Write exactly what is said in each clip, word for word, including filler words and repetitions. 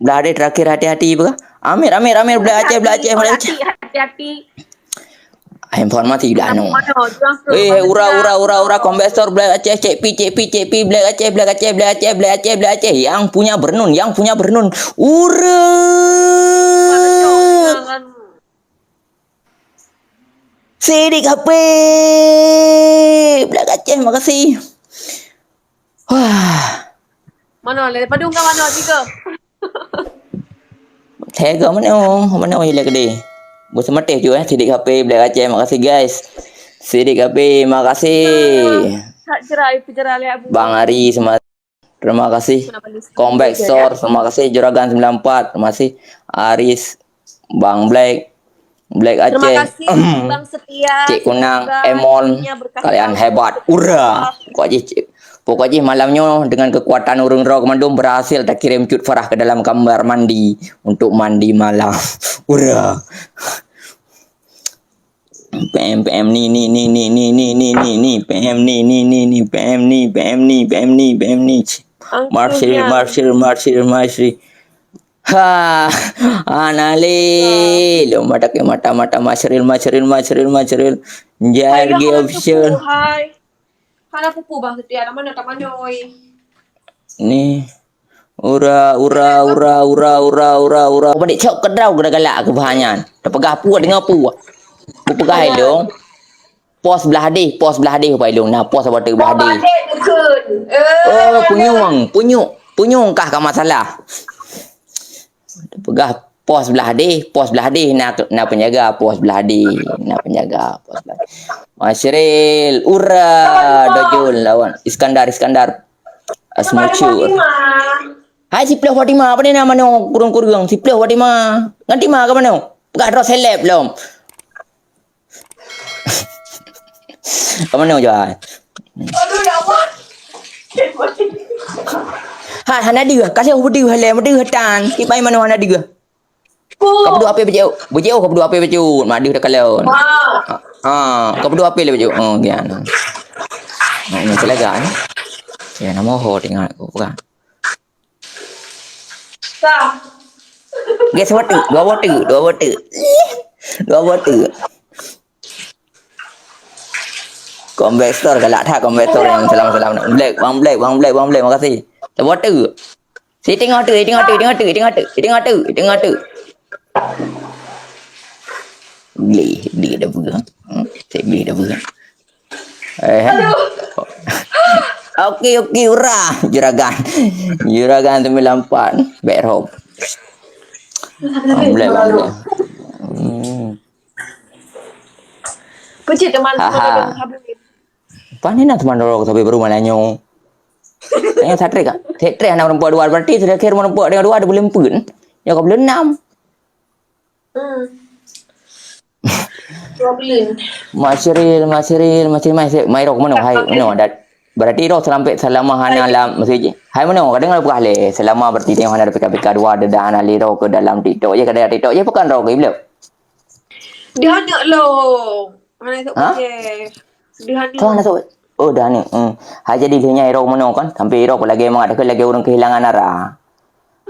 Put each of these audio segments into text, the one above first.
Black Aceh terakhir hati-hati apa? Amir, Amir, Amir, Black Aceh, Black Aceh, Black Aceh. Hati-hati. Informasi dah no. Mana? Juang ke? Eh, mana ura, dia? Ura, ura, ura, Combat Store, Black Aceh, cek pi, cek pi, cek pi, Black Aceh, Black Aceh, Black Aceh, Black Aceh, Black Aceh, yang punya Bernun, yang punya Bernun. Ura. Mana, Cok? Jangan. Sidik H P. Black Aceh, makasih. Wah. Mana? Lé Padum ka mana? Tiga. Tega mana? Mana yang lagi deh? Bos mati tu eh, Sidik H P, Black Aceh, makasih guys. Sidik H P, makasih. Tak jerai, pejerai lé Abu. Bang Ari, sema-, terima kasih. Kenapa listrik Combat dia, Store, ya? Terima kasih. Juragan sembilan empat, terima kasih. Aris, Bang Black, Black Terima Aceh, kasih, Bang Setia. Cik Kunang, semoga Emon, hidupnya berkah kalian selalu. Hebat. Ura. Pokok jih, Cik, pokok jih malam nyoe dengan kekuatan ureueng droe kemandum berhasil takirim Cut Farah ke dalam kamar mandi untuk mandi malam. Ura. P M, P M ni, ni, ni, ni, ni, ni, ni, ni, ni, P M ni, ni, ni, ni, P M ni, P M ni, P M ni, P M ni. Angkuhnya. Marshir, Marshir, Marshir, Marshir. Ha, Anali. Lom mata ke mata, mata Masril, Masril, Masril, Masril. Hai, Jargi dah hana Official. Pupu, hai. Hana pupu Bang Setia, dah mana tak mana, oi. Ni. Ura, ura, ura, ura, ura, ura, ura. Apa dek cok kedrau kena galak ke bahanyan? Dah peugah puas dengar puas. Ku peugah hai dong. Pos blah deh, pos blah deh, Pak Ilung. Nah, pos apa tu blah deh? Blah deh, Dukun. Eh, oh, punyueng, punyuk, punyueng kah ka masalah. Peugah pos blah deh, pos blah deh, na, na penjaga pos blah deh, na penjaga pos blah deh. Masril, ura, Dojul lawan Iskandar, Iskandar. Asmucur. Hai, Siploh Fatimah, apa ni nama nyoe? Kurung-kurung, Siploh Fatimah. Ngan Tima ke mana? Peugah droe seleb lom. Ke mana, Johan? Aduh, ya Allah. Ha, hana deuh. Ka lheueh beudeuh lé, beudeuh tan. Ibai manoe hana deuh. Ka peuduek api beujiôh. Beujiôh ka peuduek api beujiôh. Mak deuh takalon. Ha. Ha, ka peuduek api lé beujiôh. Oh, gian. Nah, ini selaga ni. Ya, nama ho tengok aku pegang. Sah. Guys, dua teuk, dua teuk, dua teuk. Dua teuk. Komplek Store galak that, Komplek Store nyang salam-salam. Black, Bang Black, Bang Black, Bang Black, makasih. Dua teuk. Si tengok tu, tengok tu, tengok tu, tengok tu, tengok tu, tengok tu. Beli, beli dah buka. Hmm, saya beli dah buka. Eh. Okey, okey, ura. Juragan. Juragan sembilan empat. Back rope. Alhamdulillah, alhamdulillah. Hmm. Pecik teman Aha. Teman Pani na teman dorong sampai baru malam nyoe. Tanya satrik kan? Satrik anak perempuan dua berarti terakhir perempuan dengan dua ada bulan pun. Ya kau bulan enam. Hmm. Dua bulan. Mak Syril, Mak Syril, Mak Syril, Mak Syril, mai rok mana? Hai, mana? Berarti rok selampet selama hana lam masih. Hai mana? Kadang ada buah leh. Selama berarti tengok hana ada P K P K dua ada dah hana liro ke dalam TikTok je, kadang TikTok je bukan rok ke belum? Dia anak lo. Hana esok Ha? Kerja. Dia anak. Kau hana esok? Oh, dah ni. Hmm. Hai jadi dia nyai rok mana kan? Sampai rok lagi mangat ke lagi orang kehilangan arah.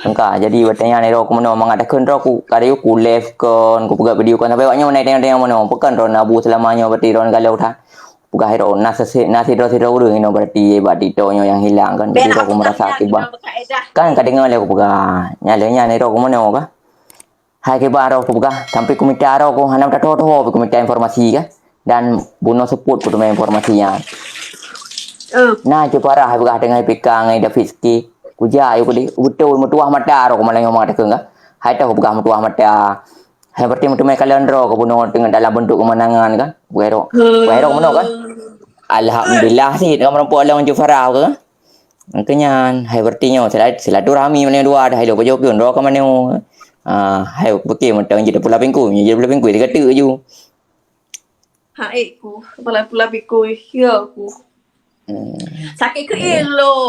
Engka, jadi watèe nyan iro keumeunyoe mangat takheun droe ku, ka rayu ku live kon, ku peugah video kon sampai awak nyoe meunai tanyong-tanyong meunoe, pakon droe nabu seulama nyoe berarti droe galau that. Peugah iro na sesi-, na sidroe-sidroe ureueng inoe berarti bak TikTok nyoe nyang hilang kan. Jadi droe ku meurasa akibat. Kan ka deungoe lé ku peugah. Nyan lé nyan iro keumeunyoe kah. Hai kiban roh kupeugah, sampai kumita roh ku hana meutatho-tho pih kumita informasi kah, dan bunoe seupôt kuteumé informasi nyan. Eh. Nah, cit parah hai peugah deungon P K ngon David Ski. Kujak ayue kudeh, beutôi meutuwah mata roh ku malam nyoe mangat takheun kah. Hai toh kupeugah meutuwah mata. Hai berarti meuteumé kalon droe ku bunoe teungoh dalam bentuk keumanangan kah. Bukai roh. Bukai roh meunoe kah. Alhamdulillah sit ka meureumpok lom cit parah kah. Keunyan, hai berarti nyoe sila-, silaturahmi malam dua dah hai lo pajoh pun droe ka manoe. Ah, hai peuke mantong jeuet pula pingkui, jeuet pula pingkui tiga teuk ju. Hai ku, pula pula pingkui, ya ku. Hmm. Sakit ke elo.